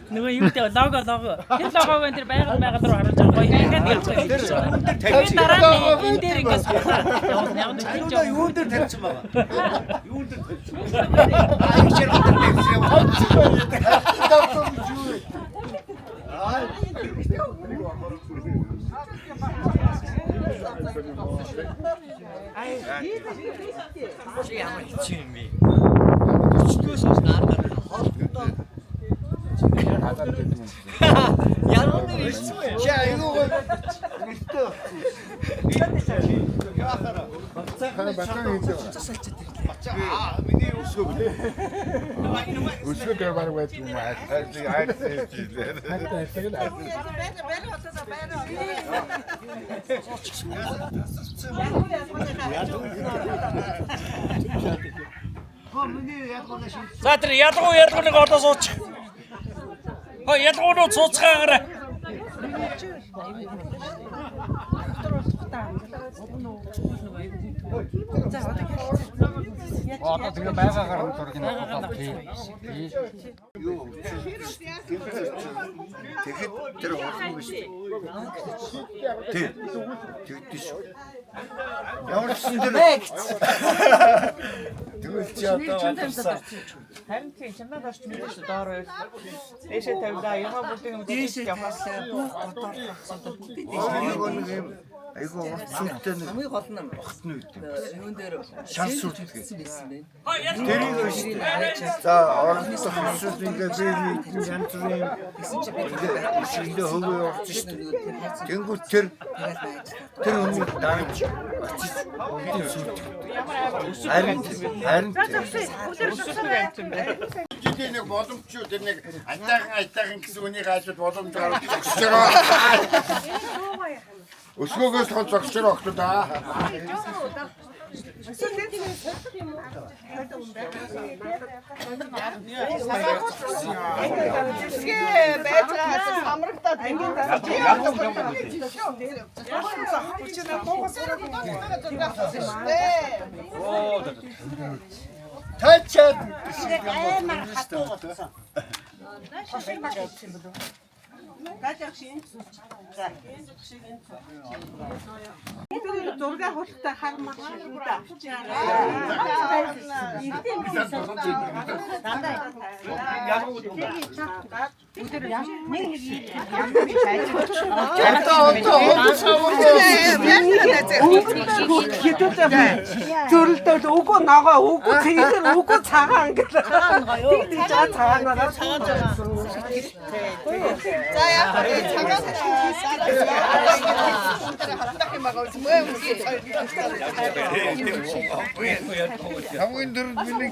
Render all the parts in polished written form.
Нөгөө юу гэдэг лого лого. Тэр логог энэ тэр байгаль байгаль руу харуулж байгаа гоё. Ингээд явж байгаа. Тэр дараа нь энэ дээр ингээд суулаа. Явуулна яг нэг жоо. Юун дээр тавьсан байгаа? Юун дээр тавьсан? Аа, их ширхэг дээр тавьсан юм. Чи ямар хэцүү юм бэ? 40-өөс хойш наардаар холдоо. Ямар нэг хэцүү юм. Чи айгүй гоё. Нэртэй болсон. Яахаараа. Аа, миний өсгөө билээ. Өсгөө дээр баг байдаг юм аа. За тэр ялгуу ялгуу нэг одоо сууч. Хөө ялгуунууд сууцгаагаарай. Одоо тэгээ байгаагаар нь зургийг авах тий. Юу? Тэгэхэд тэр хурдан биш. Тий. Тэгдэж шүү. Ямар ч юм тэр. Тэгвэл чи одоо алдарсан. Харин тийм чамнаад орч мэдэн шүү доор байл. Дээшээ тавилаа. Ямаа бүгдийг мэдээж явахаас Бүх готоорлох одоо бүгдийг Айгүй нэг юм айгүй урт сүртэй нэг хамгийн гол нь хотны үед юм. юун дээр Шар сүртэй. байсан бэ? Тэрийг биш. За оролцох эсвэл ингээ би янз бүрийн юм Тэгсэн чи би шиндээ хөвөө орж штэ. Тэнгүүт тэр тэр өмнө дагж очиж бүгдийг сүрдэг. Харин харин Жилийн нэг боломжтой тэр нэг айтайхан айтайхан гэсэн үнийг хажууд боломж гаргаж зогсож байгаа. Өсгөөгөөс хол зогсож байгаа охтууд аа. Жишээ байж байгаа самрагдаад ингээд чи яадаг вэ? Чи нэ дуугаас зураг авсан шүү дээ. тачаад Амар хатуу болсон. Тэр зураг авахтай хар мар шиг үү авчаарай. Одоо одоо Зөрөлдөөл үгүй ногоо үгүй цэвэр үгүй цагаан гэх. Тэгж байгаа цагаанаараа цагаан За яг цагаан Хамгийн дөрөв миний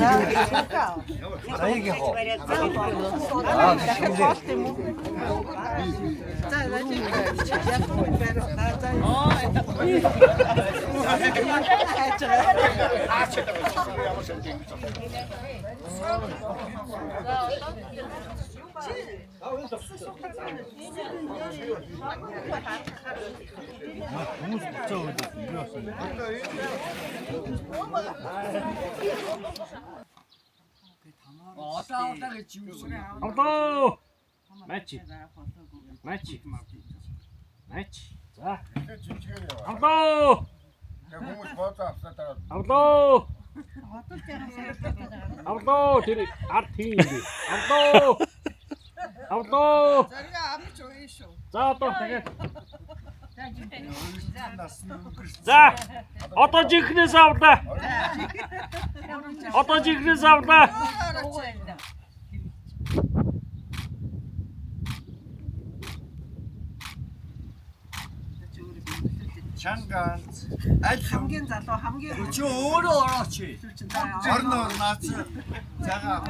заяаг яах вэ? Одоо одоо гэж юу юм. Одоо Мачи. Мачи. Мачи. За. жижигээр яваа. Авлоо. Тэгээ хүмүүс бооцоо авсаа дараа Авлоо. Авлоо тэр ард тийм юм бэ. Авлоо. Авлоо. Зориго амч уяа шүү. За одоо дахиад. За. Одоо жинхнээс авлаа. Одоо жинхнээс авлаа. Чангаан аль хамгийн залуу хамгийн Чи өөрөө орооч. орн орнаац цагаан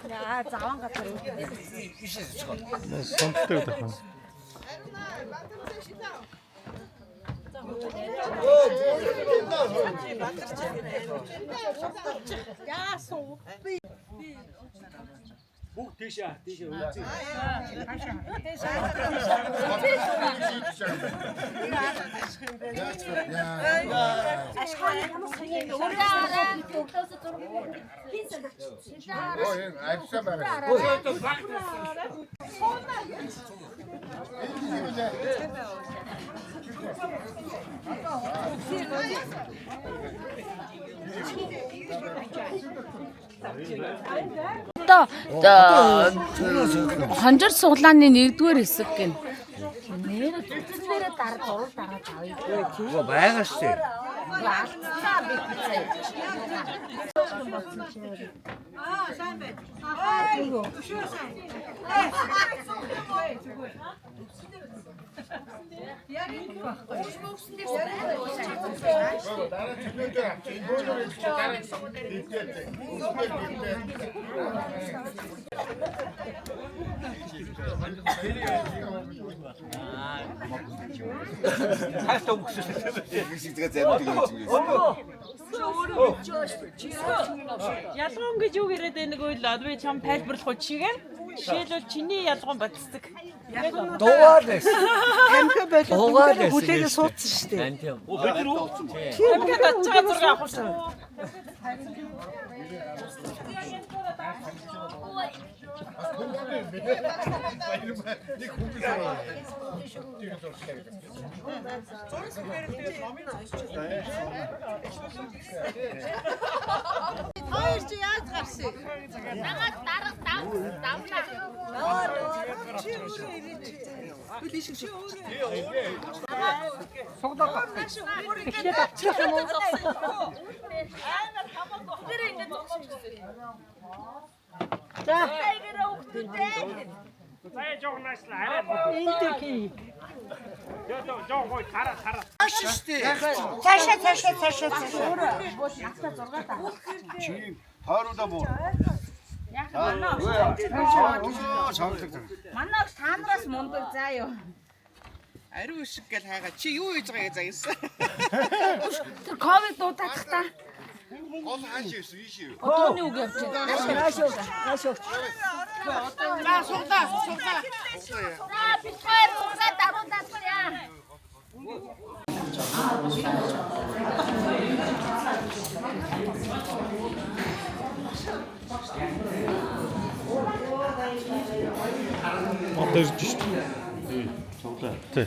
Яа, заван газар. Сонттой гэдэг юм. Яасан? Бүгд тийшээ тийшээ үлзий. Оо энэ авсан байгаа. Одоо хонжир суглааны нэгдүгээр хэсэг гин. Нэр зүцнээрээ дараа зураг дараад авъя. Байгаа шүү дээ. Алдцаа би пицээ. Аа, сайн байна. Аа, өшөө сайн. Дараа чөлөөтэй авчих. Энэ бөөнөр чи дараа дийдээ. Цаашдаа өгсөн. Шиг зэ заримдаг юм чинь. Ялгуун гэж юу яриад байна нөгөө л би чам тайлбарлах уу чигээ. Жишээлбэл чиний ялгуун бодцдаг. Дуугаар байсан. Тамхи болоод Дуугаар байсан хүлээгээ гэж. суудсан шүү дээ. Ан тийм. Бид нар үү? Тамхи татж байгаа зураг авах шүү. Нэг хүмүүс аа. Хоёр чи яаж гарсан? Намайг дарга дав давлаа. Чи өөрөө ирээч. Чи өөрөө. Суглаа. Эхлээд авчих юм уу? Амар хамаагүй. Тэр ингэ зогсож. За, Айгаараа өгдөө. Энэ дээр хий. Цаашаа цаашаа цаашаа цаашаа. Чи тойруудаа буу. Яг манай Чамлаг. манай огш та нараас мундаг заа юу. Ариу шиг гэл хайгаа чи юу хийж байгааг загсан. Тэр ковид дуудах та. Гол хааш ирсэн ийш юу? Өдөөний үг явж байна. Нааш өгч, нааш өгч. За суглаа суглаа. За бид хоёр уусаа даруй даацгаая. Одоо ирж шүү дээ. Тий. Цуглаа. Тий.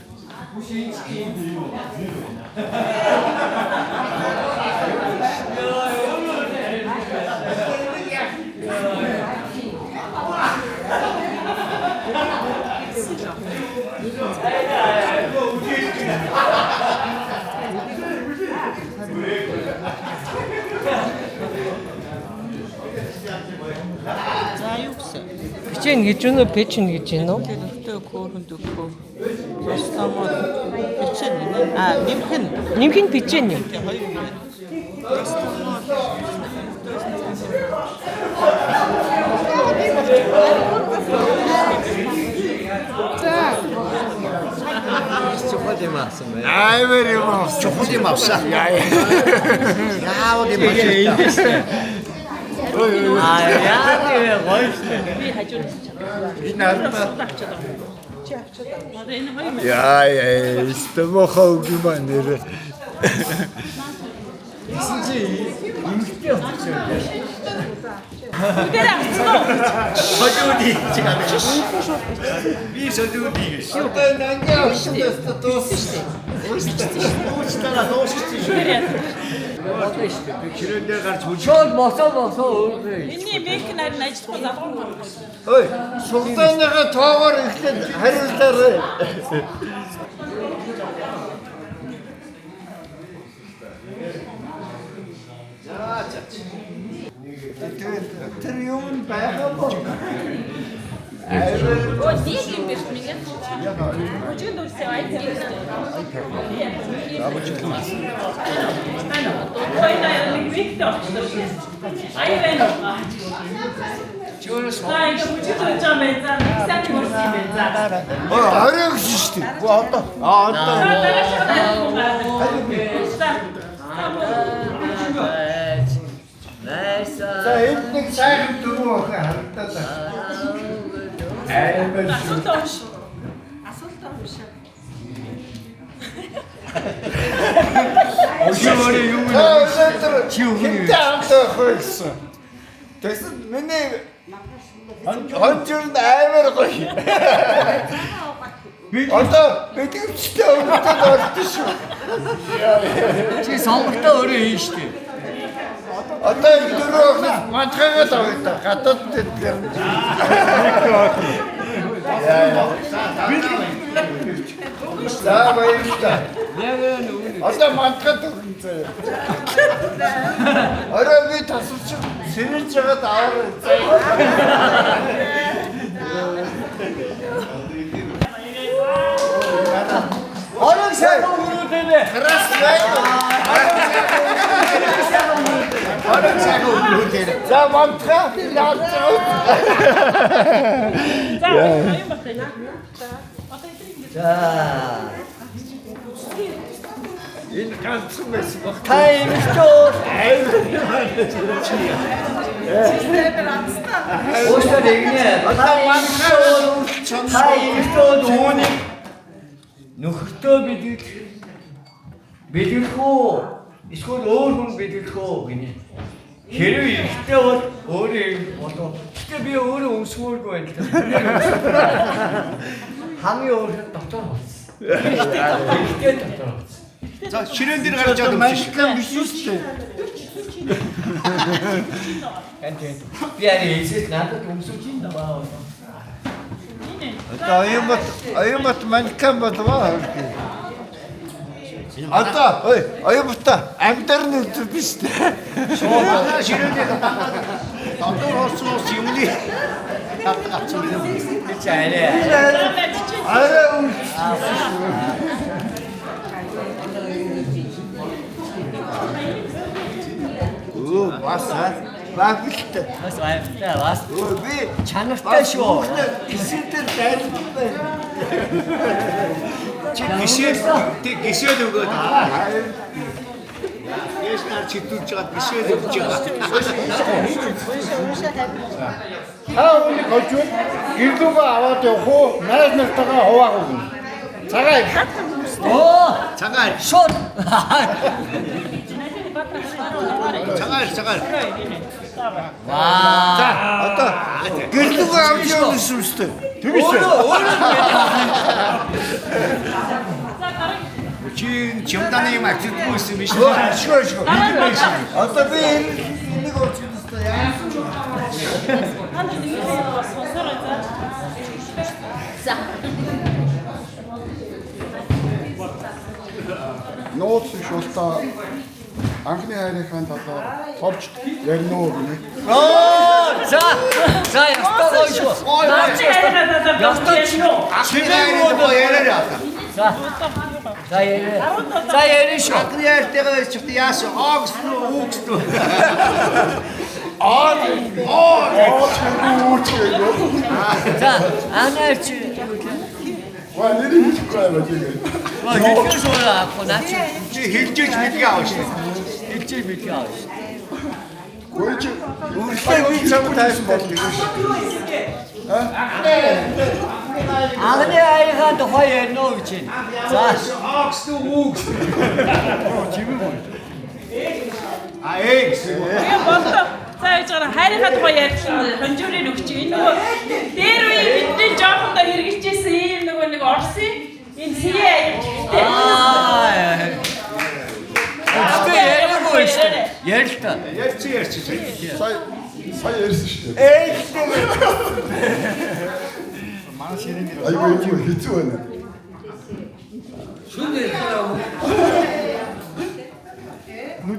Печень гэж юу нэ печень гэж юм уу? Төлөвтэй хөөрөнд өгөх. Ростомол печень нэ. А нэмэх нь Нэмэх нь печень юм. хоёр юм байна. Ростомол Чухал юм авсан байна. Амар юм авсан. Чухал юм авсан. Яавал юм авсан. Аа яа вэ гоё шүү дээ. Би хажуураас чам. Энэ арда. Авчаад байгаа. Чи авчаад байгаа. Одоо энэ хоёр Яа яа, стомохоо үг юм аа нэр. Тэгсэн чи эмэгтэй болчих юм. Бүгдээрээ авчихсан уу? Сожууд хийж байгаа. Би сожууд хийж. Одоо нанги авсан дэстэ дууссан. Уучлаарай дуусчихсан шүү. Бүгдээрээ. Болно шүү дээ. Би Хэрэн дээр гарч хүч. шууд босоо босоо өөрөө. Энийний мэх нь харин ажиллахгүй залгуур гарахгүй. Ой, султааныхаа тоогоор эхлээд хариултаарай. Тэр тэр юм байгаа боо. Өө нэг юм биш минь. Бүжигэн дүрсээ аян тавьсан. За бүжиглэн. Хоёроо нэг викт орчлоо шүү. Аян байна уу? Чи өөрөө За ингэ бүжиг дүүж байгаа юм байна. За нэг сайн хөрсөн юм байна. За. Орой гэсэн шүү дээ. Гүү одоо. Аа одоо. За дараашаа За. Найсаа. За энд нэг сайхан дөрөв охин харагдаад байна. Аймар шүү. Асуултаа унш. Асуултаа унш. Чи өөрөө юу вэ? Өнөөдөр чи өгнө. Хинтэй хамт байх вэ гэсэн. Тэгсэн миний хонжир нь аймар гоё. Одоо бэлгэвчтэй өргөдөд ордон шүү. Чи сонголтоо өөрөө хийн штэ. Одоо энэ дөрөв охин мандхаагаа л авъя та. Гадаад дээр. За баярлалаа. Одоо мандхад өгнө заяа. Орой би тасалж сэрэж байгаад аваарай заяа. Орог сайхан өнгөрүүлээрэ. Крас байна. Орой сайхан өнгөрүүлээрэ. За мандхаа яац. За оюун батай. За. Энэ ганцхан байсан баг. Та эмэгтэй Уучлаарай нэгнэ. Одоо мандхаа Та эмэгтэй үүнийг нөхөртөө бэлгэлэх үү? Эсвэл өөр хүн бэлгэлэх үү гинэ. Хэрвээ эрэгтэй бол өөрөө болов. Гэтэ би өөрөө өмсгөөргүй байна л да. Хамгийн өөр нь дотор болсон. Эрэгтэй дотор болсон. За ширээн дээр гарч яваад өмсөн шүү. Манлан биш үү? Тань. Би арай эсэс надад өмсөж юм да баа. Одоо оюунбат манкан болов. Одоо ой оюунбата амьдар нь өдөр биш үү? Манай ширээн дээр дотор орсон ус юмны татдаг авсан юм. Тэр чи арай. Арай үлдсэн. Өө бас багтай. Бас аявтай бас Өө би чанартай шүү. Гисэн дээр дайрсан байна. Чи гişэл тэг гişэл өгөөд. Яш нар чидүүлж байгаа гişэл өгч байгаа. Та үүнийг хожвол гэрлүүгээ аваад явах уу? Найз нартайгаа хуваах уу? Цагаан. Оо Цагаан. шууд. Цагаан цагаан. Ваа. За одоо гэрлүүгээ авч явах юм шүү дээ. Тэгэж шүү. Өөрөө өөрөө Чи чимданы юм авчирдгүй байсан биш Өө үү? ашгүй ашгүй. Одоо би энийг уучих ёстой яа. Та нар нэг юм бас сонсороо за. За. Нууц биш ултаа анхны хайрынхаа талаар товч ярина уу гинэ. Оо за за ястаа гоё шүү. Наач Ястаа ярина уу? Чимээгүй бо яриараа. За. За яриа. За яриа шүү. Анхны хайртайгаа ярьчихсан яасан? Аа гэсэн үү? Үү гэсэн үү? Аа За анаа чи Ва нэрийг хэлэхгүй аа тийм. хэлхээс өөр авахгүй наа чи Чи хэлжээж мэдгээ авах шүү. хэлжээ мэдээ авах шүү. Гүр чи Үргэлжлээ би чам тайсан болно гэж. Анхны хайрынхаа тухай ярина уу гэж байна. За Аа гэсэн үү? Үү гэсэн үү? Чимээгүй. А ээ гэсэн үү? Тэгээ боллоо. За яаж байгаа хайрынхаа тухай ярьсан хонжуурын өгч. Энэ нөгөө дээр үе бидний жоохондоо хэрэгжижсэн ийм нөгөө нэг Орсын энэ сие аяг чихтэй. Аа. Гэхдээ яриагүй шүү. Ярил та. Ярьчих ярьчих. сая сая ярьсан шүү дээ. Ээлтэй. Манай ширээн дээр Айгүй хэцүү байна.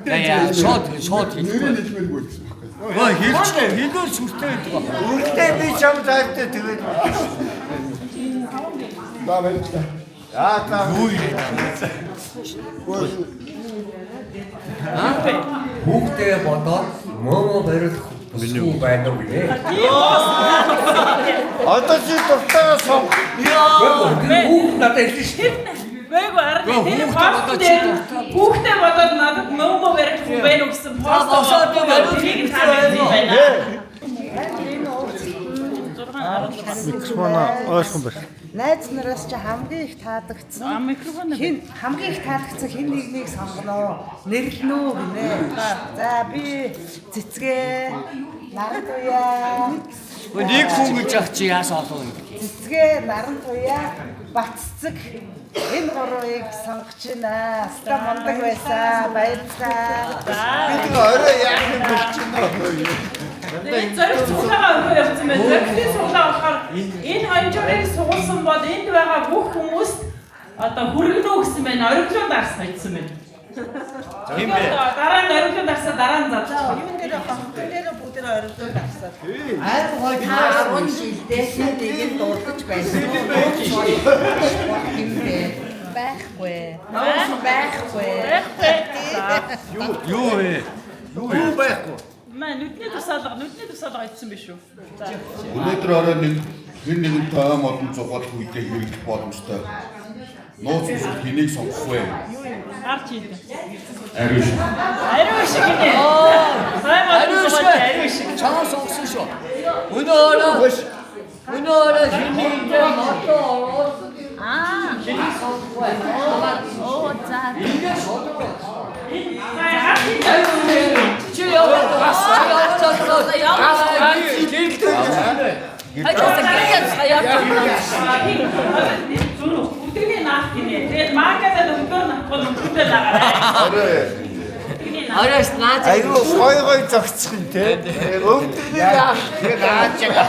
Яа шууд шууд Нэрийг хэлмээргүй гэсэн байхгүй. Гоо хэлчихлээ. Хэлээр сүртэй байдаг ба. Үрдээ би чам зайтай тэгээд. За баярлалаа. Аа за. Юу юм? Хүүхдээ бодоод мөмө барих бүсгүй байна уу гинэ. Одоо чи дуртайгаа сонго. Яа. Хүүхд надад хэлсэн шүү дээ. Бэгүй харин тэр Хүүхдээ пост бодоод чи дээр дуртай. хүүхдээ бодоод надад мөмө барих хүн байна уу гэсэн пост босоод би бариул тэрийг хэрэгтэй та мэдсэн байна. байна. 6 16. Микрофон ойрхон барь. Найз нараас чи хамгийн их таалагдсан. Микрофон Хин хамгийн их таалагдсан хин нэгнийг сонгоно уу? Нэрлэнэ үү гинэ. За би цэцгээ наран туяа Нэг хүн гэж ах чи яас олон юм бэ? цэцгээ наран туяа Батцэг энэ гурвыг сонгож байна. Аста мундаг байсан. Баярлалаа. Би тэгээ орой яах юм бэ чинь. Тэгээд зориг цуглаагаа өгөө явцсан байна. Зоригтын цуглаа болохоор энэ хонжуурыг сугуулсан бол энд байгаа бүх хүмүүст одоо хүргэнэ үү гэсэн байна. Ориглоо дарсан гэсэн байна. Тийм бэ. Дараа нь ориглоо дарсаа дараа нь задлах. Юун дээр хотын дээр бүгдээ орилдоо дарсаа. Айр гой та 10 жилдээс нэг нь дурдж байсан. Юм бэ? Байхгүй. Байхгүй. Юу вэ? Юу байхгүй. Маа нүдний тусаалга, нүдний тусаалга идсэн биш үү? За. Өнөөдөр орой нэг хэн нэгэнтэй ой модон зугаалах үедээ хэрэглэх боломжтой. Нууц бүсэд хэнийг сонгох вэ? Гарч идэв. Ариун шиг. Ариун шиг гинэ. Ой модон зугаалж ариун шиг. Чамаа сонгосон шүү. Өнөө орой өнөө орой хэн нэгэнтэй модон ороод Аа. хэнийг сонгох вэ? Оо за. Ингээд шодог. За гарч идэв. Чи яваад чи яваад Яваад. Гэрэлтэй. Хажаас гэрээ явж байгаа. Зүрх өдөрний наах гинэ. Тэгээд макадад өдөр наахгүй нүдтэй лагаарай. Орой Өдөрний наах. Араас наач. Айгу гой гой зогцох юм те. Өвдөгний яах. наач яга.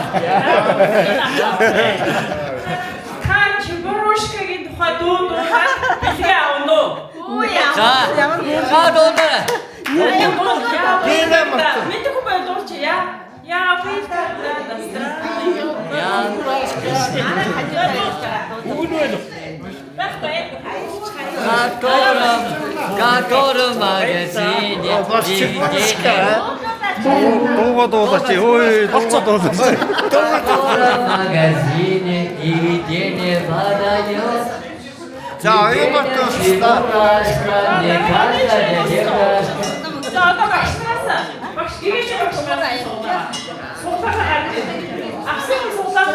Та чибурушкагийн тухай дуу дуулаад бэлгээ авна уу? Үу яа. За. За дуугараа. Бэлгээ мартав. Мэдгүй байл дуулч яа. Яа би та Яа. Байхгүй. Котором, котором магазине. Бас чибурушка. Дууга дуулаач. Ой, дууга дуулаач. Котором магазине нигде не продает. За оюун батсан. Чебурашка, не каждая девушка. За одоо багшнаас багш гэрээш багшнаас суулаа. Суулаа гарч. Авсан суулаа.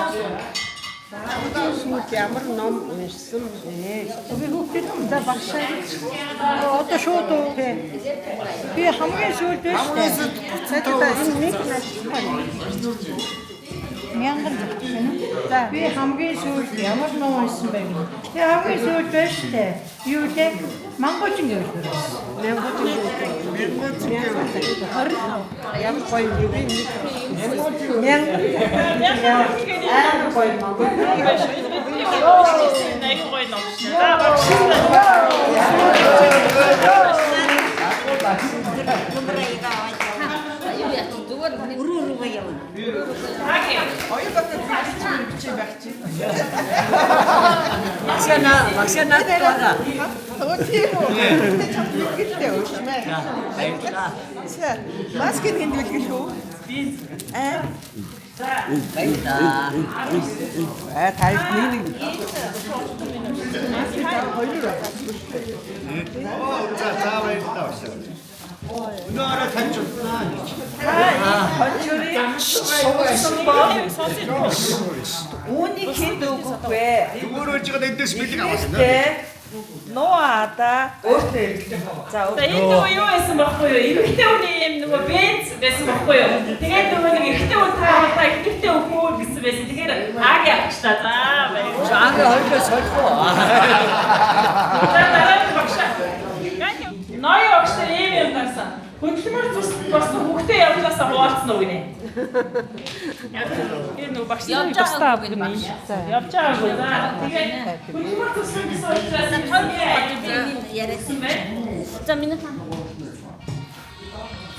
Сүүлд ямар ном уншсан бэ? Би хүүхдүүд за багшаа. Одоо шууд уу? Би хамгийн сүүлд байна шүү дээ. Хамгийн сүүлд 35. Энэ нэг нас байна. Мянган зөвхөн. За би хамгийн сүүлд ямар ном уншсан бэ гэнэ. Би хамгийн сүүлд байна шүү дээ. Юу лээ? Мангуучин гэвэл байсан. Мянгуучин. Ямар гоё юм бэ? Мянган. Амар гоё мангуучин. Айгуу гоё ном шээ. За багш. Юу яа зүгээр өрөө рүүгээ явна. Оюун батар чи бичээ байх чи. Багшаа багшаа надад. Оо тийм үү. Тэ чам бэлгэлтэй өөрчмээ. Баярлалаа. За маскыг хэнд бэлгэлэх үү? Аа. Баярлалаа. Аа та нэг нэг. За за баярлалаа багш. Өнөө орой таньж унтнаа. Хончорыг суулсан бол үүнийг хэд өгөх вэ? Зүгээр үж байгаа эндээс бэлэг аваад байна. Тэ нуу ада өөртөө эргэлдэх. За За энэ нөгөө юу байсан байхгүй юу? Эрэгтэй хүний юм нөгөө бенз байсан байхгүй юу? Тэгээд нөгөө нэг эрэгтэй хүн таавалаа эрэгтэй өгөх үү гэсэн байсан. Тэгэхээр аг явчихлаа. За баярлалаа. Ага хоёулаа солих уу? За дараа нь багшаа. Ноён багш нар ийм юм дасан. Хөдөлмөр цус болсон хүүхдээ явуулаасаа хуваалцсан уу гинэ. Тэр нөгөө багш нар Явж тусдаа байгаагүй авдаг багш. юм. Явж байгаагүй. За тэгээд хөдөлмөр цусан гэсэн учраас Яриасан. байна. За миний За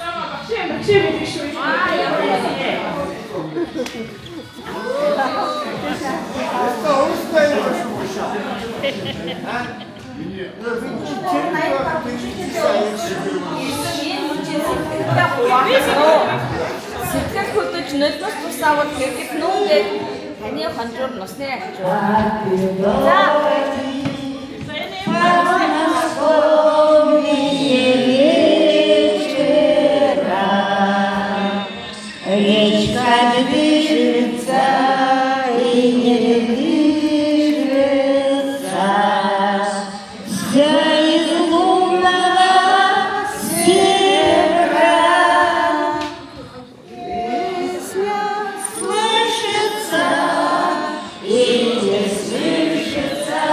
багш. Багш байдаг шүү. Аа ямар юм. Сэтгэл хөдлөж нулимс тусаавал хэрэглэнэ үү гэд таны хонжуур нусны ачуу. За. Речка движется и не движется, вся из лунного серебра. Песня слышится и не слышится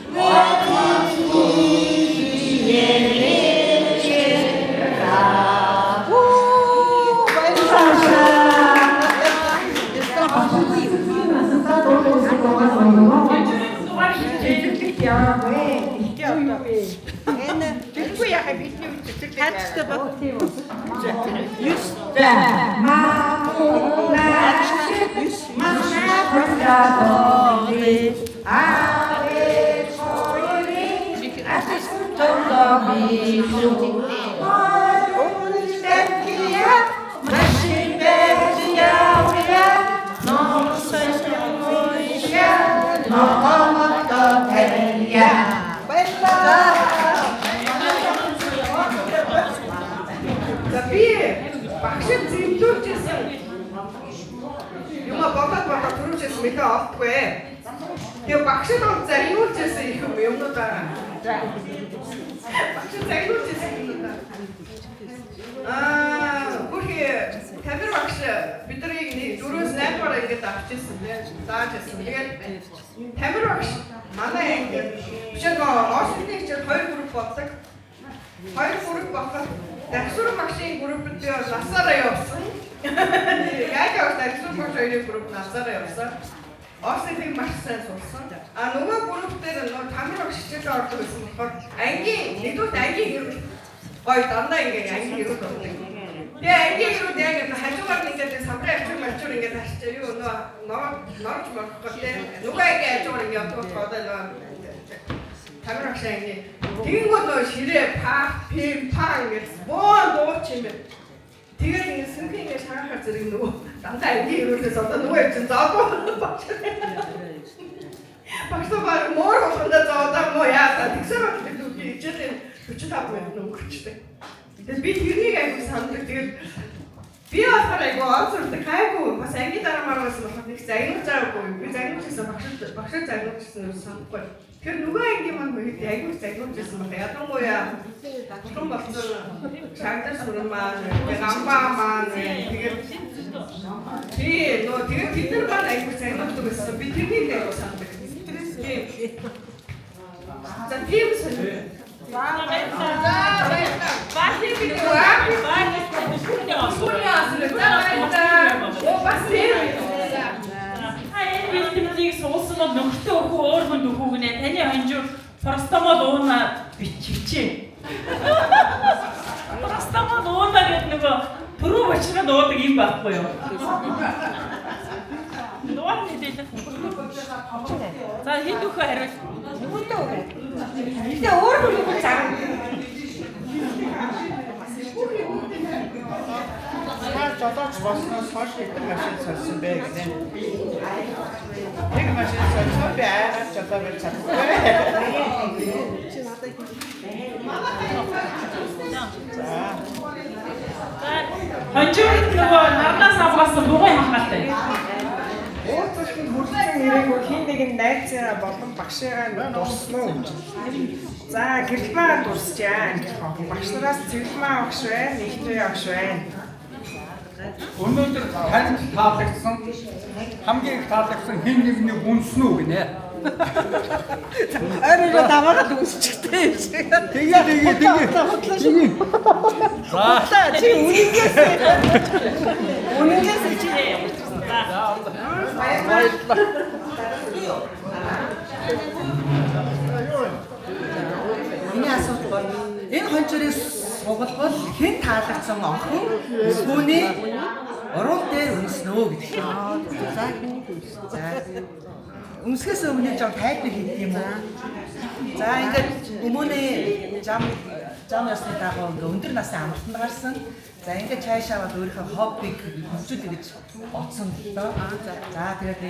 в эти тихие вечера. Энэ тэргүй яхаа бидний үед цэцэрлэг баг. Тийм үү. За би багшид зэмлүүлжсэн юм а бодоод бодоод төрүүлжсэн мэдээ олдгүй. Тэгээ багшид бол загнуулжсэн их юм юмнууд байгаа. Багшид загнуулжсэн юмнууд байгаа. Аа, бүрхи Тамир багш бид нарыг 4-өөс 8 дугаар ангид авчихсан тийм зааж ирсэн. Тэгээд Тамир багш манай анги биш нөгөө орос хэлний хичээл хоёр групп болдог. Хоёр групп болоход Дагсур багшийн группэд би бол насаараа явсан. Яг яг Дагсур багш хоёрын групп насаараа явсан. Орос хэлийг маш сайн сурсан. А нөгөө групп дээр нөгөө Тамир багш хичээлээ ордог байсан болохоор ангийн нэгдүгээр ангийн хэрүүл гоё дандаа ингээд ангийн хэрүүл болдог. Тэгээ ангийн хэрүүл яг ингээд хажуугаар нь ингээд самбарын ачуур мачуур ингээд харчаа юу нөгөө норж морох гэх тийм нөгөө ангийн хажуугаар ингээд явдаг болохоор одоо нөгөө Тамир багш ангийн тэгэнгүүт нөгөө ширээ па пим па ингээд бөөн дууч юм байна. Тэгээд ингээд сөнхийн ингээд шагаахаар зэрэг нөгөө дандаа ангийн хэрүүлээс одоо нөгөө юм чинь зоогүй багш. Багш баг мөр болгондоо зоодаа мó яа тэгсээр бол би хичээлийн 45 минут өнгөрчтэй. Тэгээд би тэрнийг айгүй санадаг. Тэгээд би болохоор айгүй онцордог. Хайгуу бас ангийн дараа мараа байсан болохоор нэг загнуулж байгаагүй. Би загнуулж байсан багш загнуулж байсан юм санахгүй. Тэгэхээр нөгөө ангийн маань үед айгүй загнуулж байсан байна. Ялангуяа бурхан болсон шагдар сүрэн маань, гамбаа маань тэгээд тий нөгөө тэгээд бид нар маань айгүй загнуулдаг байсан. Би тэрнийг айгүй санадаг. Тийм. За тийм сонир. За баярлалаа. Баахи бид баахи За баярлалаа. Оо бас тийм. Та энэ бэлтгэлийг суулсан бол нөхөртөө өгөх өөр хүнд өгөх гинэ. Таны хонжуур парастамол ууна биччихээ. Парастамол ууна гэдэг нөгөө түрүү бочроод уудаг юм байхгүй юу? Дугаар нийлээ. За хэд өгөх хариул? Нөгөөдөө өгөө. Гэтэ өөр хүн өгөх зарна. Та жолооч болсноос хойш хэдэн машин сольсон бэ гинэ. Нэг машин сольсон би айгаад жолоо барьж чадахгүй. За. Хонжуурт нөгөө нарнаас авгаасан бугуй хамгаалтай. Уулзалтанд хүрэлцэн ирээгүй хэн нэгэн найзаа болон багшигаа дурсан уу гэж. За гэрэлмаа дурсчаа. Багш нараас цэвэрлмаа багш байна, ихтэй багш байна. Өнөөдөр танд таалагдсан хамгийн их таалагдсан хэн нэгний үнсэн үү гинэ. Ойроо даваагаад үнсчихтэй юм шиг. Тэгээ тэгээ тэгээ. За чи үнэнгээсээ. Үнэнгээсээ чи. Баярлалаа. Миний асуулт бол энэ хончорыг сугалбал хэн таалагдсан охин түүний уруу дээр үнснө гэдэг. За, хэнийг үнсэн? За, өмсгөөс өмнө жам тайлбар хийх юм уу? За, ингээд хүмүүний зам зам ёсны дагуу ингээд өндөр насны амралтанд гарсан. За, ингээд цаашаа бол өөрийнхөө хоббиг хөгжүүлэх гэж бодсон л доо. За, тэгээд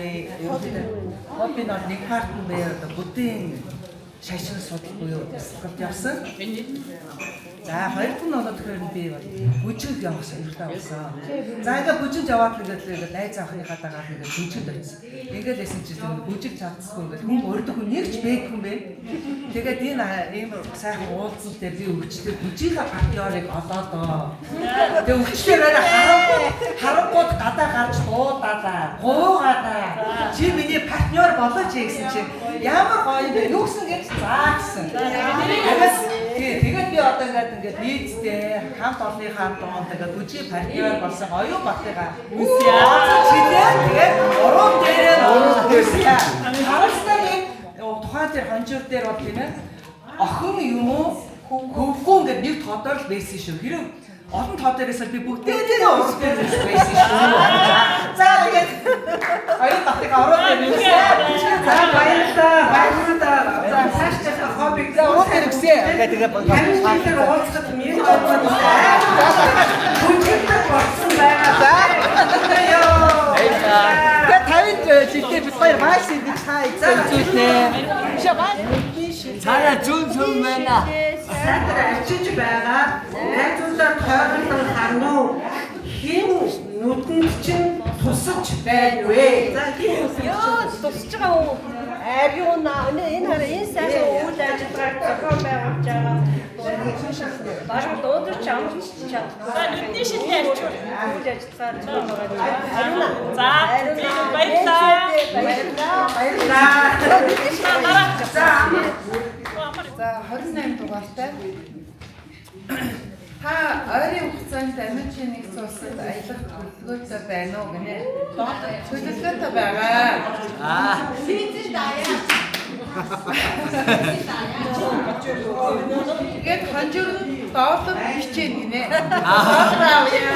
ерөнхийдөө хобби нь бол нэг парт нь бай одоо буддийн шашин судал буюу дасгалд явсан. За, хоёр дахь нь бол тэгэхээр би бол бүжиг явах сонирхолтой болсон. За, ингээд бүжинд яваад ингээд л ингээд найз охиныхаа дагаад ингээд бүжинд очсон. Ингээд лсэн чинь тэр бүжиг чадсгүй ингээд хүн урд хүн нэг ч бэг хүн бэ. Тэгээд энэ ийм сайхан уулзалт дээр би өвчлөө бүжийнхаа партнерыг олоод оо. Тэгээд өвчлөөр арай харангууд гадаа гарч дуудаалаа. Гуугаалаа. Чи миний партнер болооч гэсэн чинь ямар гоё юм бэ? Юу гэсэн гэж заа гэсэн. Тэгээд тий, тэгээд би одоо ингээд ингээд нийцтэй хамт олонныхаа дунд ингээд бүжгийн партнер болсон оюун батыгаа Үсье. чилээ. Тэгээд урам дээрээ үсье. Харамсалтай нь тухайн тэр хонжуур дээр бол тийм ээ охин юм уу хөвгүү ингээд нэг тодор л байсан шүү. Хэрэг олон тоо дээрээс би бүгдээрээ урам дээр байсан шүү. За, тэгээд оюун батыгаа урам дээр үсье. За, баярлалаа. Баярлалаа. За, цааш дахь хоббиг За, урам дээр үсье. Ингээд тэгээд 50 жилээр уулзахад миний бүжигдэх болсон байгаа. За. Ёо. Тэгээд 50 жилдээ бид хоёр вальс ингэж та үзүүлнэ. Шаа вальс. Цаана зүүн сүм байна. Сайтар арчиж байгаа. Найзуудаа тойруулан харна уу? Хэн нүдэнд чинь тусаж байна вэ? За, хэн Йоо, тусч байгаа уу? Ариуна, энэ хараа энэ сайхан үйл ажиллагааг зохион байгуулж байгаа. Бараг дуудаж амарч чадахгүй. За, нүдний шилний арчуур. Үйл ажиллагаа зохион байгуулж байгаа. Ариуна. За, би баярлалаа. Баярлалаа. Баярлалаа. Дараа. За, За, 28 дугаартай. Та ойрын хугацаанд Америкийн нэгдсэн улсад аялах төлөвлөгөөтэй байна уу гинэ? Төлөвлөгөөтэй байгаа. Аа. Тэгээд хонжир нь доллар бичээн гинэ. Доллар авъя.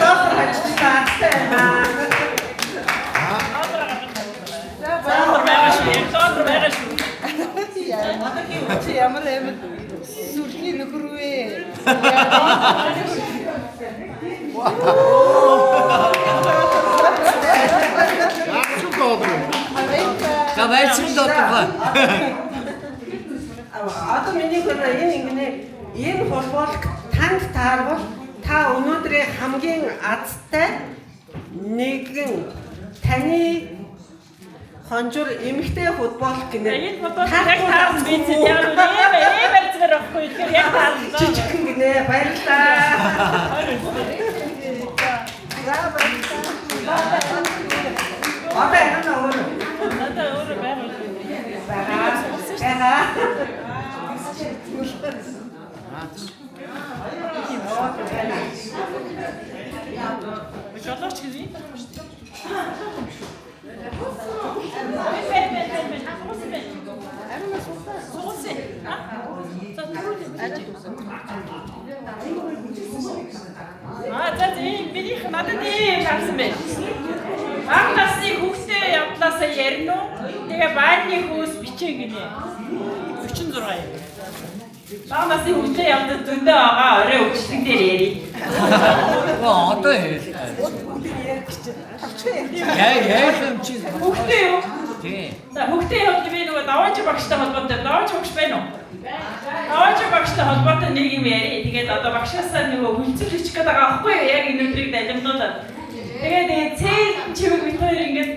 Доллар хажчихсан. За, Доллар байгаа шүү. Яг доллар байгаа шүү. Манай чи ямар амар сүрхний нөхөр вэ? За, вальсын доллар. Одоо миний хөрөө энэ ингэнэ энэ холбоолк танд таарвал та өнөөдрийн хамгийн азтай нэгэн таны хонжур эмэгтэй футбол гинэ. Энэ футбол яг таарсан би чинь яг ийм ийм барьцгаар байхгүй. Тэгэхээр яг таарсан. Жижигхэн гинэ. Баярлалаа. За, баярлалаа. Одоо энэ өөрөө Надаа өөрөө байгаа. байгаа. Байгаа. Жолооч гэж юм шүү дээ. Бэн бэн бэн бэн. Сугсан бэн. Сугсан. За, түрүү. Аа, за ийм минийх надад ийм харсан байна. Бага насны хүүхдээ явдлаасаа ярина уу? Тэгээ байрны хөөс бичээ гинэ. 46 юм. Бага насны хүүхдээ явдал зөндөө байгаа. Орой өвчлөн дээр ярив. Одоо ярил. Яа яа юм чи. Хүүхдээ юу? Тий. За, хүүхдээ явдал би нөгөө даваач багштай холбоотой. Даваач багш байна уу? Даваач багштай холбоотой нэг юм ярив. Тэгээд одоо багшаасаа нөгөө хүлцэл бичих гээд байгаа байхгүй юу? Яг энэ өдрийг далимдуулаад. Тэгээд цээл чивэг бит хоёр ингээд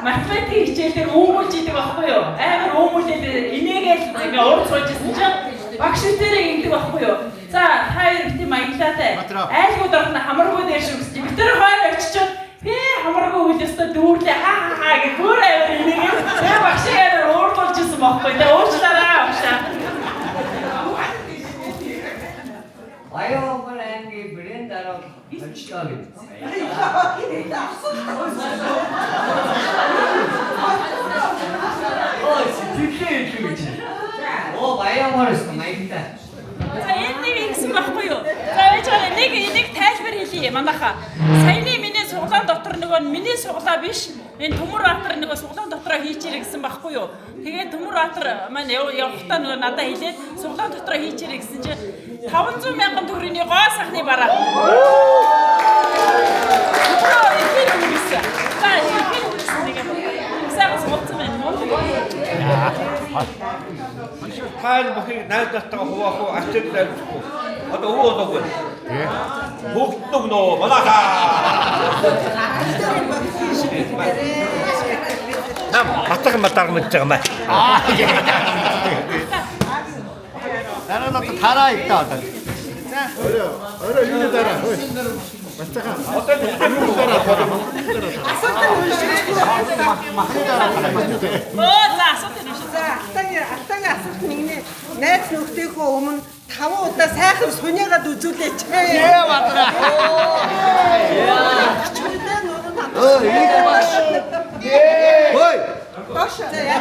математик хичээлээр өөмөлж идэг байхгүй юу? Амар өөмөлээд инээгээл ингээ урд сууж исэн чинь багш битэрээ ингэдэг байхгүй юу? За, та хоёр бити маягладай. Айлгууд орох нь хамаргүй дээр шүү гэсэн чинь битэр хойно очичоод би хамаргүй үйл ёстой дүүрлээ ха ха ха гэж бүр амар инээгээд тэгээ багшийг амар уурлуулж исэн байхгүй. Тэгээ уучлаарай багшаа. Баян анги брэнд дараад хожлоо гэж. Оо, сэтгэлээ илүү гэж. Оо, баян морс маягтай. За, энэ нэг ингэсэн байхгүй юу? Манайхаа. Саяны миний суглаан дотор нөгөө миний суглаа биш. Энэ Төмөрбаатар нөгөө суглаан дотроо хийчээрэй гэсэн байхгүй юу? Тэгээд Төмөрбаатар маань явахдаа нөгөө надад хэлээд суглаан дотроо хийчээрэй гэсэн чинь 500 мянган төгрөгийн гоо сайхны бараа. Төмөрөө ихээр өгсөн. За ихээр өгсөн нэг юм. Сайхан суулцсан байна. Тайл бүхийг найзтайгаа хуваах уу, ачаал авчих уу? Одоо өвөө болоогүй. Хүүхдүүд нөө манайхаа. Нам батг мадарг мэж байгаа маа. Аа. Дараа нь одоо тараа ихтэй одоо. За. Орой орой юуны дараа. Бацаахан. Одоо юуны дараа. Асуулт нь уншиж. Махны дараа. Өө за асуулт нь уншиж. За алтангийн асуулт нь ингэнэ. Найз нөхдөөхөө өмнө 5 удаа сайхан суниагаад үзүүлээч. Ээ бадраа. Өө их багш. Хой. Доош. За яа.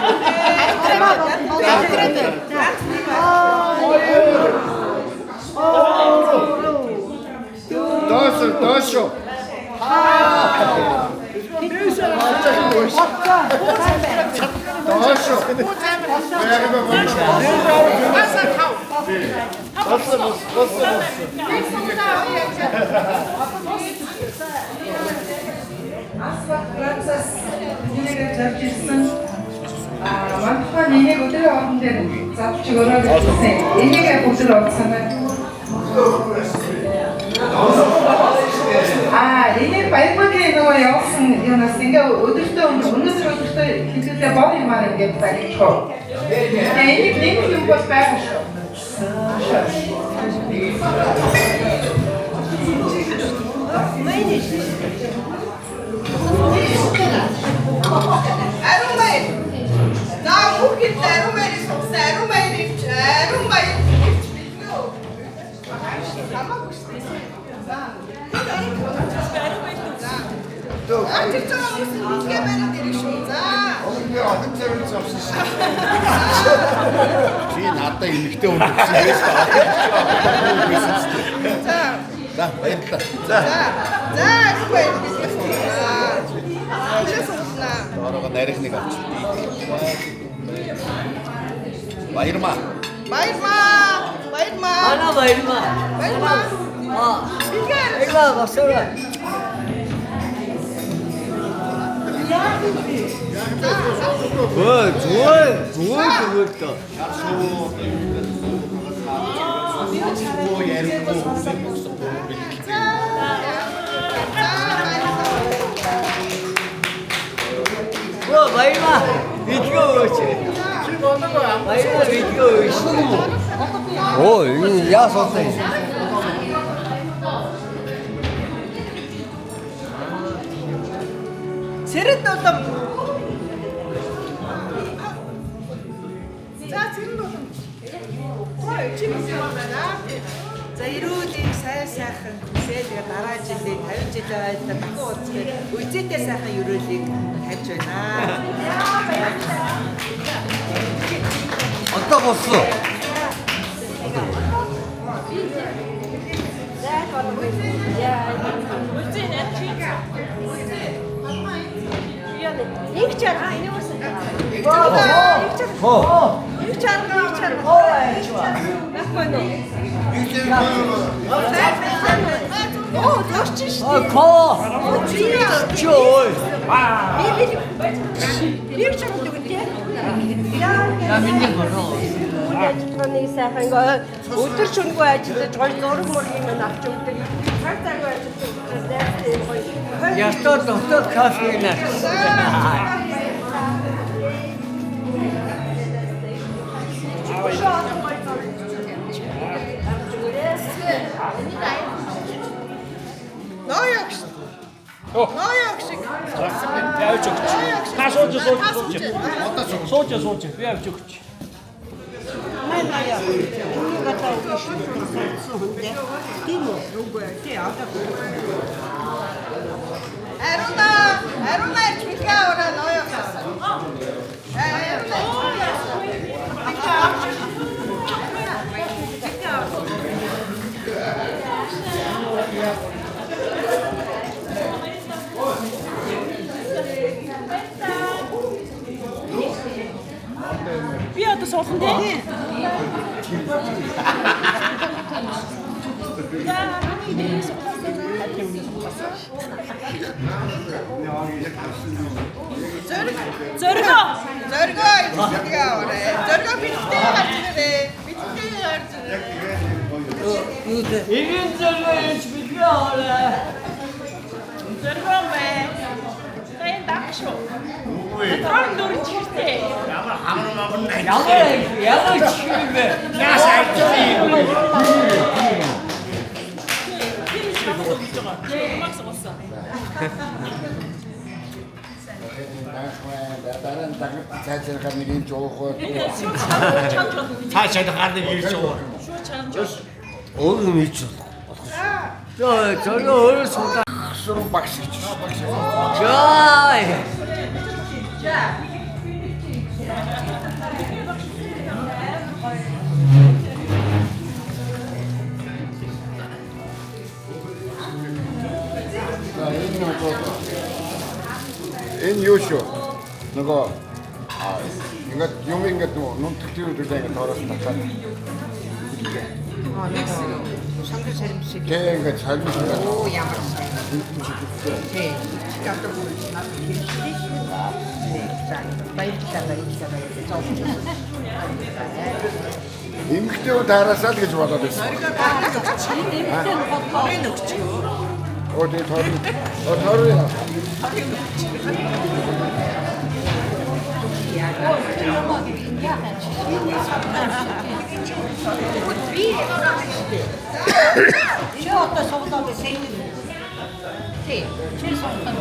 Доош доош. Доош. Болсон болсон. Асват Францаас нэрээр зорж ирсэн. Манайхаа энийг өдрийн хоолн дээр задлж өгөөрэй гэж хэлсэн. Энийг яг өдөр олсон байна. Энийг Баярмагийн нөгөө явуулсан юунаас ингээ өдөртөө өнөөдөр өдөртөө хэдүүлээ бор юмар ингээд загчих уу. Тэгээ энийг нэг юм бол байхгүй шүү. Ариун баяр. За хүүхэд ариун баярыг суусан. Ариун баяр ирч, ариун баяр ирч бэлгээ үү? Хамаагүй шүү дээ. За. За. Тэр чинь хүмүүс бэлгээ бариад ирэх шүү. За. Би охин зориулж авсан шүү. Чи надад эмэгтэй хүн өгсөн байж та. За. За баярлалаа. За. За ариун баяр бэлгээ. За. Тийшээ суулнаа. Доороо нарийнх нэг авчих. Баярмаа. Баярмаа. Баярмаа. Манай баярмаа. Баярмаа. Аа. Бэлгээ. Баярмаа басаа. Өө зүгээр зүгээр зүгээр л. Суу ярихгүй хүмүүсийн өгсөн бэлгэлээ. Өө баярмаа. Бэлгээ өгөөч. Чи болоогүй Баярмаа бэлгээ өгөөч. Оо энэ яа суусан юм? Цэрэд улам. За цэрэнд улам. Ой чи мэдээ байна. За эрүүл ийм сайн сайхан хүсэл тэгээ дараа жилийн 50 жилийн айлдаа дахин уулзах үзээтэй сайхан ерөөлийг тавьж байна. Одоо болсон. Нэг чарга энэ үсэн. Хоо. Нэг чарга нэг чарга. Байхгүй нөө. Оо зурч шүү дээ. Ко. Чи ой. Би би нэг чарга дүгнэ тий. На миний хороо. Үйл ажиллагааны сайхан өдөр шөнөгүй ажиллаж гоё зураг мөр юм авч өгдөг. Цаг цаггүй ажиллаж учраас найзтай юм гоё. Ястаа доктор кофе нэ. Ноёг шүү. Ноёг шиг. Би авч өгч. Та сууж сууж сууж. Сууж сууж. Би авч өгч. Манай яа. Энийг одоо өгнө шүү. Тийм үү? Үгүй ээ. Тий одоо. Аруна, Аруна ирч бэлгээ аваарай ноёгоос. Аруна бэлгээ авч. Бэлгээ авч. одоо суулна тий. За миний дээрээ суулсан. Зориг. Зоригоо. Зоригоо ирдэг аваарай. Зоригоо бэлтээ гарч ирээрэй. Бэлтээ гарч ирээрэй. Иргэн зоригоо ирж бэлгээ аваарай. Зоригоо мэ. За энэ дах шүү. Трон дөрөв чихэртэй. Ямар хамар мамар Ямар ямар чихэр юм бэ? Яас ажилласан юм. Тэр чамд өгч байгаа. Чамаг суулсан. Дараа нь цаашаа нэг юм жуух. Цаашаа гардаг ирж байгаа. Шууд чамд. Өөр юм хийж болох. За зоригоо өөрөө суулаа. Сүрэн багш гэж. За. За энэ нөгөө энэ юу шүү? Нөгөө ингээд юм ингээд нөгөө нүнтгэлийн үдээ ингээд тоороос татаад. Нэг шангар шарим шиг. Тэг ингээд шарим шиг. Оо ямар сайн. Тий. Чи одоо бүр надад хэрэгтэй шүү. За баярлалаа баярлалаа баярлалаа. Эмэгтэй хүн таараасаа л гэж бодоод байсан. Эмэгтэй нөгөө торын өгч юу? Оо тий торын. Оо торын. Би чи одоо суглаад байсан. Тий, чи суглаа.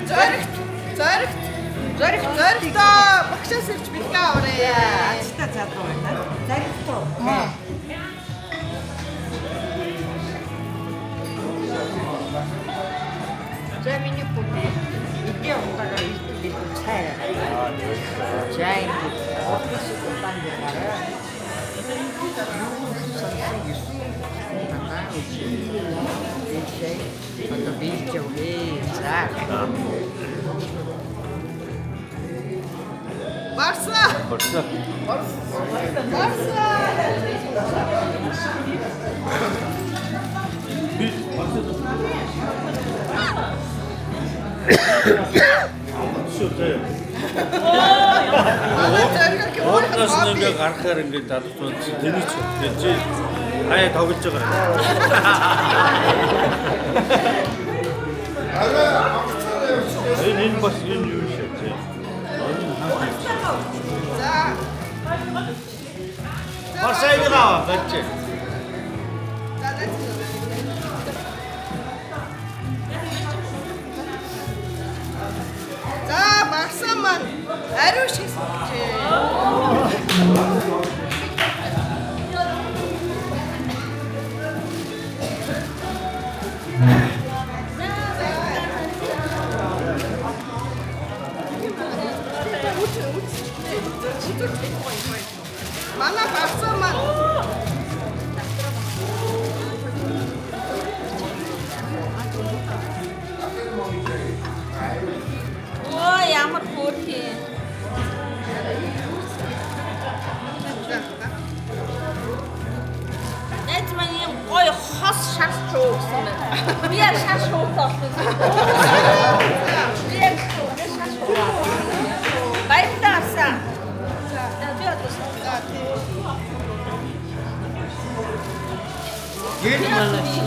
Зоригт. Зоригт. Зоригт. Зоригтоо багшаас ирж бэлгээ аваарай. Ажилтаа залуу байна. Зоригтоо. За миний бүхий эдгээр утгаар ирдэг гэдэг цай. За ингэ офис удаан байгаарай. Юу сансан 9 татаа үгүй. Одоо биелж явъя. За. Барса. Барса. Барса. Би барса. Шүү дээ. Уутнаас нь ингээ гарахаар ингээ залхуул тэний ч чи хаяа тоглож байгаа. Энэ энэ бас энэ юу шээ чи. За. Барсайгаа бачи. За найз. За багсан маань ариу шиг сууджээ. Манай багсан маань Оо ямар хөөрхөн. Найз маань юм гоё хос шар шуугсан байна. Би яг шар шуугсан болсон. Би яг шар шуугаа. Баярлалаа авсан. За би одоо За тий. Гэр манай.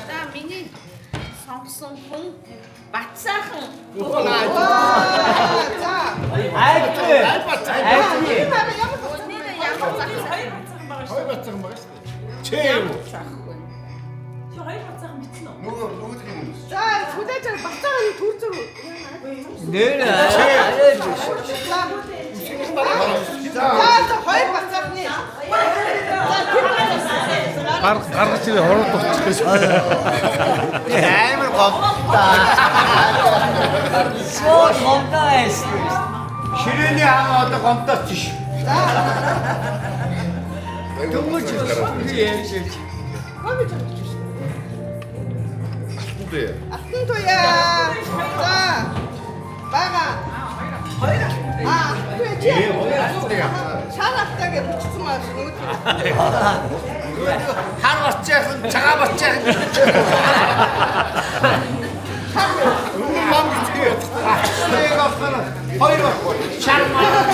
За миний сонгосон хүн Батсаахан. За. Айгүй. Айгүй. Нэр ямар зах Хоёр бацхан байгаа шүү. Хоёр бацхан байгаа шүү дээ. Чи юм уу? Чи хоёр бацхан бичсэн үү? Нөгөө нөгөө юм. За хүлээж авах бацаага юу төр зөр. Нэр арай биш. За. За за хоёр бацаахны. За тэр Гар гаргаж ирээ хурд болчих гэж. Амар гомдтой. Суу гомдоо байсан. Ширээний хам одоо гомдооч ш. Дөнгөж би ярьж ярьж. Гомдож авчих шүү. Туяа. Алтан туяа. За. Бага. Хоёр алтан. Аа, алтан туяа чи. Хоёр алтан туяа. Шар алтаа гэж бичсэн маа шүү нөгөөд. Хар бачаахан, цагаан бачаахан. Өмнө мам гэдэг. Нэг авсан. Хоёр шар маа.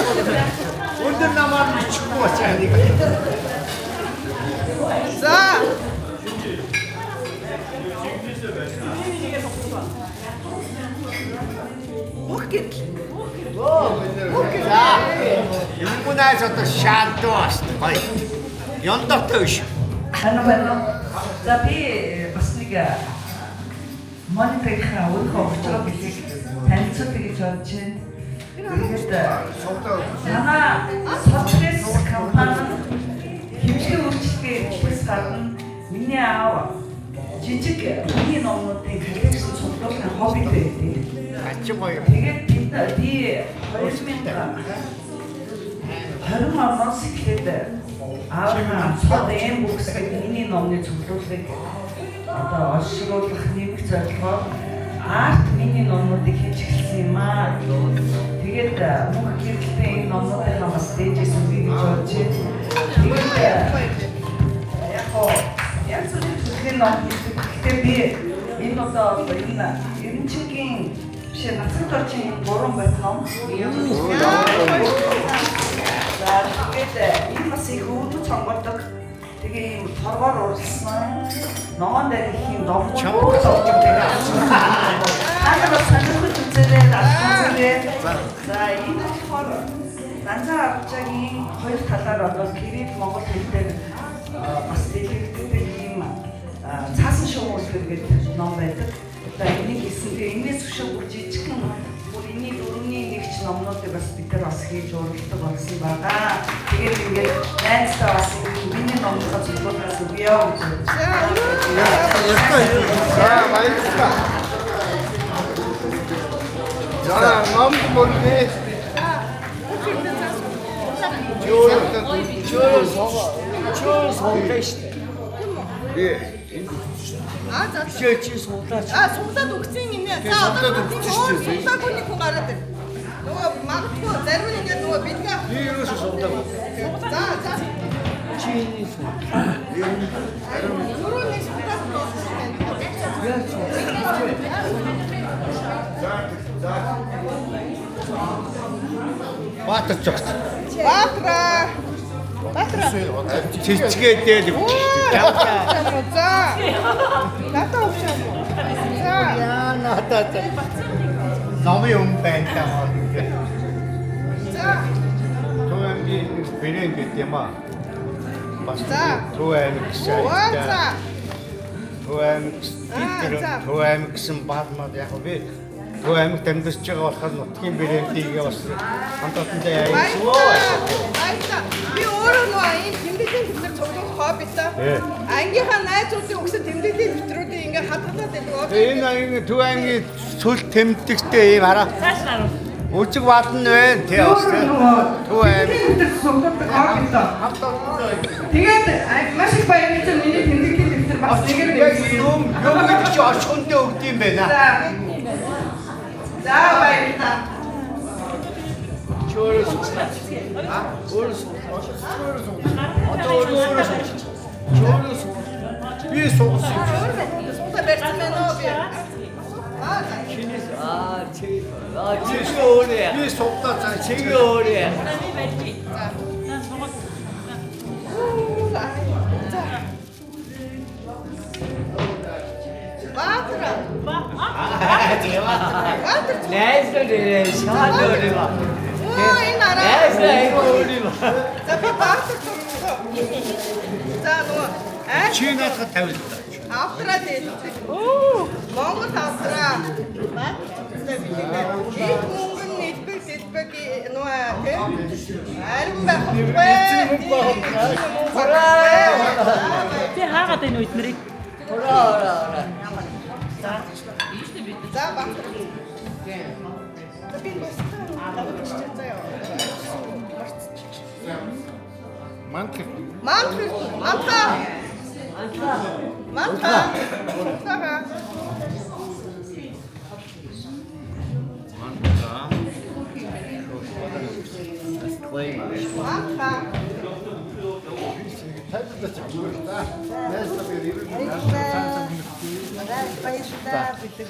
Өндөр намаар бичихгүй бачаа нэг. За. Бүх гэрэл. Бүх гэрэл. Юмгунаас одоо шаантуу бас гоё. Ёндортой биш. Байна байна. За би бас нэг Моникийнхаа өөрийнхөө өгч байгаа бэлгийг танилцуулъя гэж бодож байна. Тэгээд манай Software компани хэмжлэг үйлчилгээ хэрэглээс гадна миний аав жижиг хүний номнуудын коллекшн цуглуулах хоббитэй байдаг. Ачин гоё. Тэгээд бид би 2020 оноос эхлээд аавынхаа цод эм бүкс гэдэг миний номны цуглуулгыг одоо олшруулах нэмэх зорилгоор арт миний номнуудыг хийж эхэлсэн юм аа. Тэгээд мөнх гэрэлтэй энэ номнуудынхаа бас дээжээс өгье гэж бодож байна. Тэгээд яг хоо янз бүрийн төрлийн ном хийдэг. Гэхдээ би энэ удаа бол энэ Эренчингийн биш Нацхан доржийн энэ гурван бат ном. За тэгээд энэ бас их өвдөж сонгодог. Тэгээ ийм торгоор уралсан ногоон дээр их юм домгууд Чамд сууж байгаа. Та нар бас сонирхож үзээрэй, авч үзээрэй. За энэ болохоор Нанзаа Авчагийн хоёр талаар одоо кирилл монгол хэл дээр бас дэлгэгддэг ийм цаасан шувуу үлгэр гэдэг ном байдаг. За энийг хийсэн. Тэгээ энэс өшөө бүр жижигхэн бүр энэний дөрөвний нэгч номнуудыг бас бид нар бас хийж уралдаг болсон байгаа. Тэгээд ингээд найзтаа бас миний номнуудаа цуглуулахаас өгье гэж бодож байна. За баярлалаа. За ном мөрний Чөө суулаа шүү дээ. Би Аа за. Чөө чи суулаач. Аа суглаад өгсөн юм нэ. За одоо суглаад өгсөн шүү дээ. Суглаагүй нэг хүн гараад ир. Нөгөө магадгүй зарим нь ингээд нөгөө бэлгээ би юусоо суулаагүй. За за. Чи энийг суулаа. Түрүү нэг суглаад болсон байна. Яаж суулаа? Баатар жогч. Баатра. Баатра. Цэцгээдэл. За. Надад өвшөө. За. Яа надад. Номын юм байна таа. За. Төв аймгийн брэнд гэдэг юм аа. Бас За. Төв аймаг гэсэн. Оо за. Төв аймаг Аа, за. Төв аймаг гэсэн баадмаад яг би Төв аймагт амьдарч байгаа болохоор нутгийн брэндийг бас хамтаатандаа яасан. Баярлалаа. Би өөрөө нөгөө ийм тэмдэглэлийн дэвтэр цуглуулах хоббитой. Ангийнхаа найзуудын өгсөн тэмдэглэлийн дэвтрүүдийг ингээ хадгалаад байдаг. Тэгээ энэ аймгийн Төв аймгийн цөл тэмдэгтэй ийм хараа. Цааш наруу. Үжиг баадна байна тий бас тий. Төв аймаг дэвтэр цуглуулдаг хоббитой. Тэгээд маш их баярлалаа миний тэмдэглэлийн дэвтэр бас нэгээр Яг юм юм гэдэг чи орчхондоо өгд юм байна. За. За баярлалаа. Чи өөрөө суулаач. Өөрөө суулаач. Одоо өөрөө суулаач. Чи өөрөө суулаач. Би суусан. Суулаа барьсан байна уу би? Аа за. Чинээс аа чи аа чи өөрөө. Би суудлаа за Чи өөрөө. За би барьж. За сугал. За. Баатра. Баатар. Найзлаа шаад өөрөө. Оо энэ араа. Найзлаа айгүй өөрөө. За би баатар цуглуулсан. За нөгөө ай Чи наадахад тавилаа. автраа дэлдэг. Монгол автраа. Баатар цуглуулсан билээ. Их мөнгө нь элбэг дэлбэг нөгөө тий. Арим байх байхгүй. Би хаагаад энэ үед нэрийг. Ураа ураа ураа. За баатар. За би бусдаа авчихсан заяа. Мантх. Мантх мантха. Мантха. Мантха. Манха. Тайлбарлаж авах л да. Найз нар эрүүл мэндийн Баярлалаа бэлэг.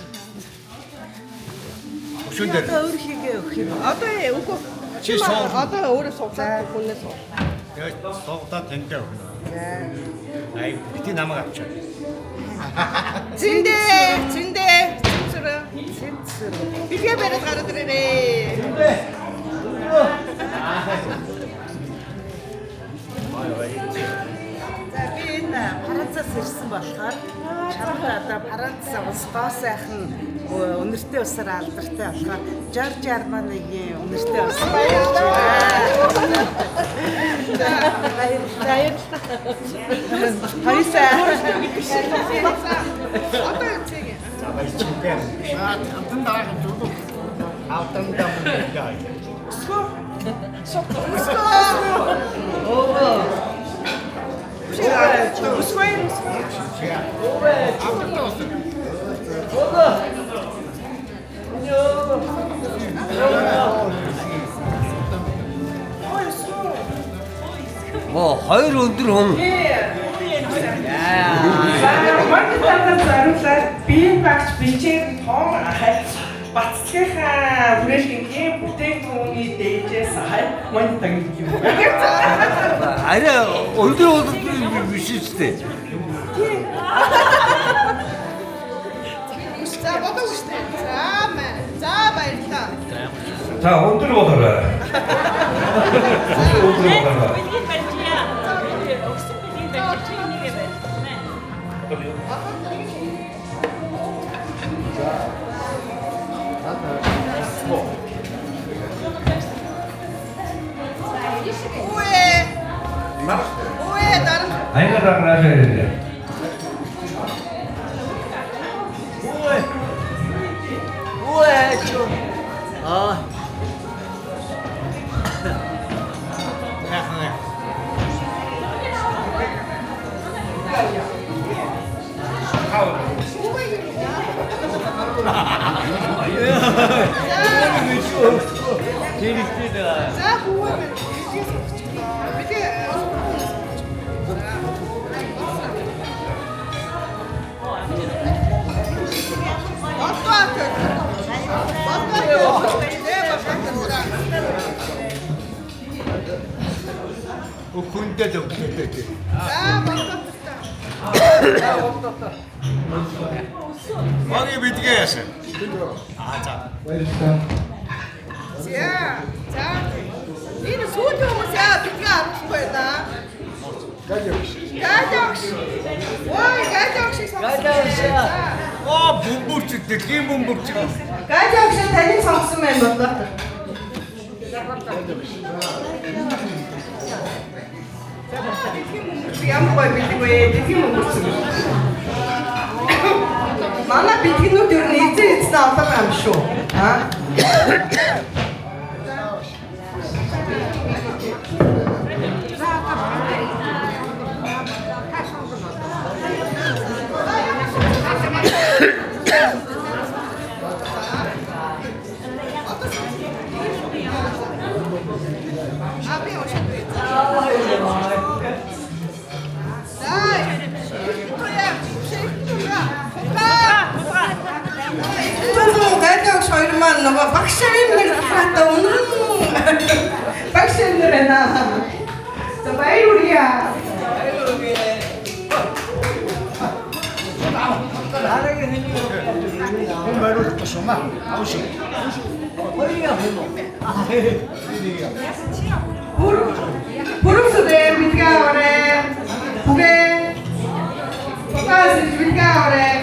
Өшөөн дээр. Одоо өөр хийгээ өгөх юм. Одоо үгүй. Чи суу. Одоо өөрөө суугаад хүнээс суу. Тэгээд суугдаа таньдаа өгнө. Ай бити намайг авчаа. Зиндэ, зиндэ, цэцэр. Цэцэр. Бэлгээ бариад гараад ирээрээ. Зиндэ. За би энэ Францаас ирсэн болохоор чамд одоо Франц улс гоо сайхан үнэртэй усаар алдартай болохоор Жорж Арманигийн үнэртэй ус. Баярлалаа. Баярлалаа. Одоо цэг. За баярлалаа. Аа амтан дараа зүг. Автан дам гай. Өсгөө. Өсгөө. Өвөө. Өсгөө. Өвөө. Өвөө. Моо хоёр өндөр хүн. За мандатад зариулаад биеийн багш бичээр том хальт бацлагийнхаа хүрээлэнгийн бүтээгдэхүүний дээжээс хальт мандат гэдэг юм. Арай өндөр өндөр биш шүү дээ. За бодоо үстэй. За мэ. За баярлалаа. За өндөр болоорой. Өндөр болоорой. Бэлгийг барьжээ. Өгсөн бэлгийг барьж чи энийгээ барь. Үе. Үе дарга. Аяга даргаашаа ирээ. Өвөө. Өвөө чуу. Аа. Хэрэгтэй дээ. За хүүе мэн. Бэлгээ сонгочихлоо. Бэлгээ Бодваа. Бодваа. Хүндээ л өглөөтэй тий. За бодваа. Маги бидгээ яасан. Аа за. Баярлалаа. За. За. Энэ сүүлийн хүмүүс яа бэлгээ авахгүй байна. Галиогш. Галиогш. Ой, галиогш сонгосон. Галиогш. Оо бөмбөрч дэлхийн бөмбөрч. Галиогш таныг сонгосон байх бодлоо. Дэлхийн бөмбөрч ямар гоё бэлэг вэ? Дэлхийн бөмбөрч. Манай бэлгэнүүд ер нь эзэн эзнээ олоо байгаа юм шүү. Аа. А би уншаад бай. За. Туяа. Түнүү гадагш хоёр маань нөгөө багш юм нэр хатаа үнэн. Багш нэр байна. За баяр хүргье. Баяр хүргье. Дараагийн хэний Хүн бариулахгүй шүү маа. Ав шүү. Хоёрын юм уу? Бүрүсдээ бэлгээ аваарай. Бүгэ. Тутаас бэлгээ аваарай.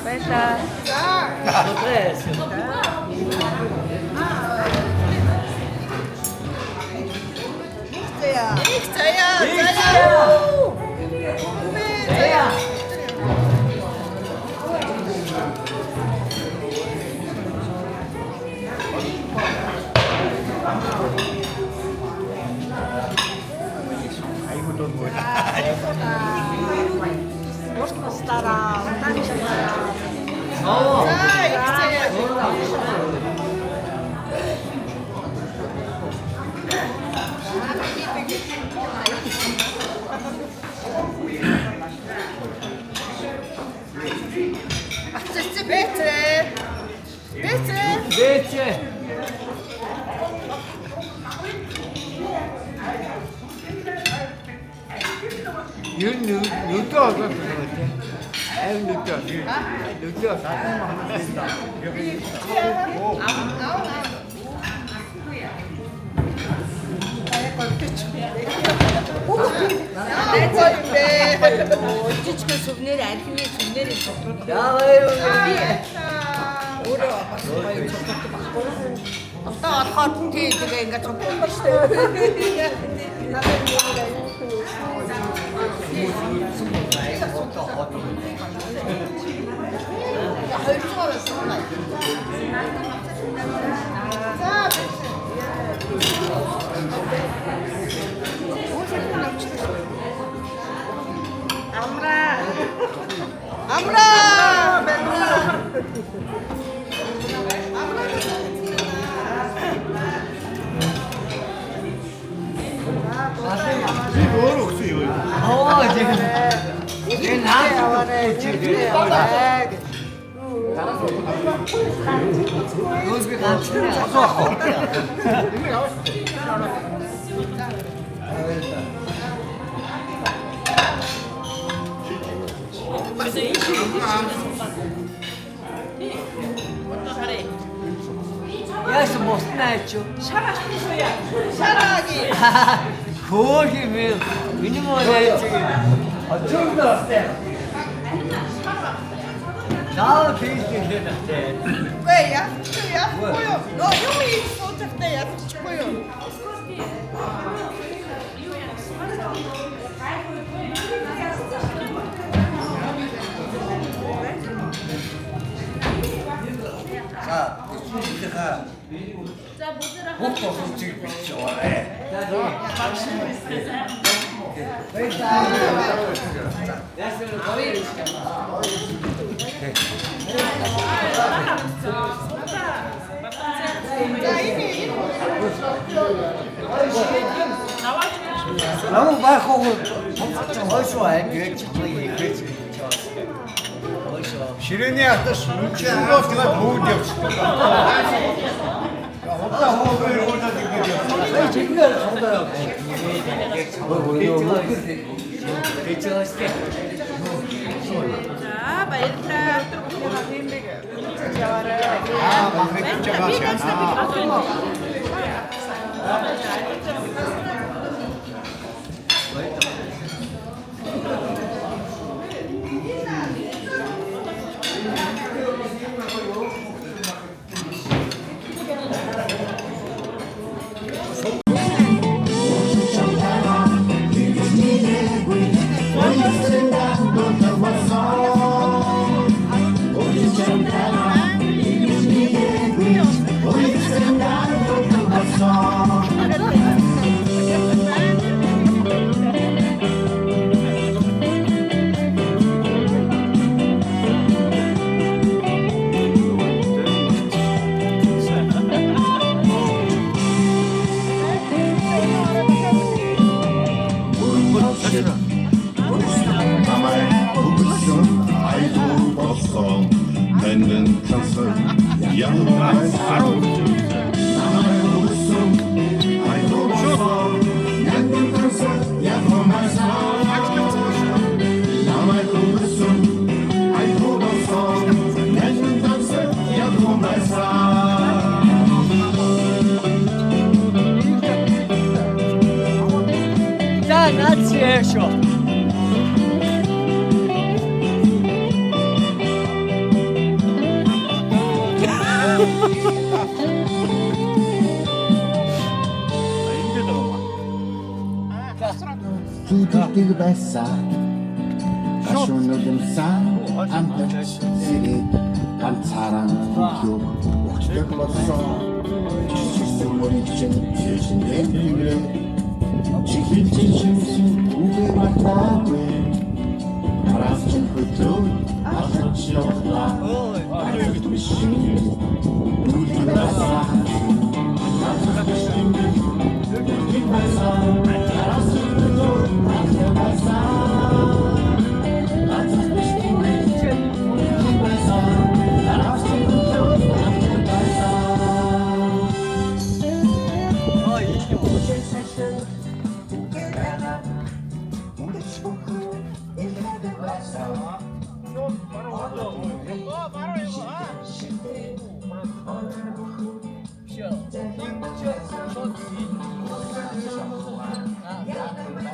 Баярлалаа. Заяа. Их заяа. Заяа. Заяа. Ацц бэцэ. Бэцэ. Бэцэ. Юу нүдэ олоод байна те. Аим нүдэ. Нүдэ Жижигхэн сүвнэр архины сүвнэр цуглуулдаг. Яа Би өөрөө бас гоё цуглуулдаг байхгүй юу? Одоо болохоор тий тэгээ ингээд цуглуулдаг шүү дээ. Надад юм аюу. Хоёр цоо байсан. За бэцэ. Амраа. Амраа. Би өөр өгсөн юм. Аа тийм. Энэ наа яваарэ. Яваарэ. Юус би ганцхан асуух. Одоо харъя. Яасан боснаа чи? Шар алтан суяа. Шараги. Хөөх юм. Миний муу яаж юм. Очсон дээ. Наа тийш хэлээ нэ. Үгүй яахгүй яахгүй юу. Нөө юм хийж суужтай яахгүй юу. За, эцсийнхаа бүх боломжийг бичиж яваарай. Намайг байх уу? Хойшоо аймаг чамайг ихэж хойшоо. Ширээний атас үнчээ тэгээд бүгд явчихсан. Удаа хөөгээр уулаад ингэж явчихсан. Чигнэр цуглаа явж. Тэгж байгаа шүү дээ. За баярлалаа. Өдөр бүхний хиймийг яваарай. Аа, махыг байгаа шээ. За наац яашоо. Ингээд байгаа юм. Зүудэлдэг байсан. Гашуун амталч сэрээд ганцаараа хөглөө өгчдөг болсон. Чичирсэн мөрийг чинь шишиндээ тэгрээ. Чихэл чинь шимсэн үгээ мартаагүй. Араас чинь хөдлөө алхаж явлаа. Ганц биш нүлдэг байсан. Ганц биш нүлдэг байсан.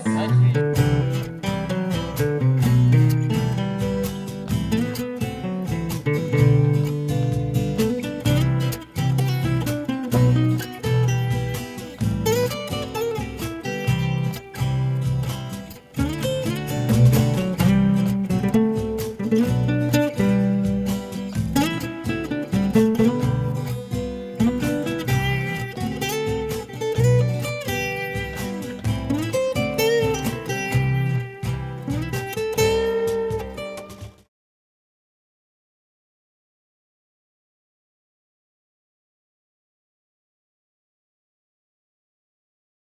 Ажи.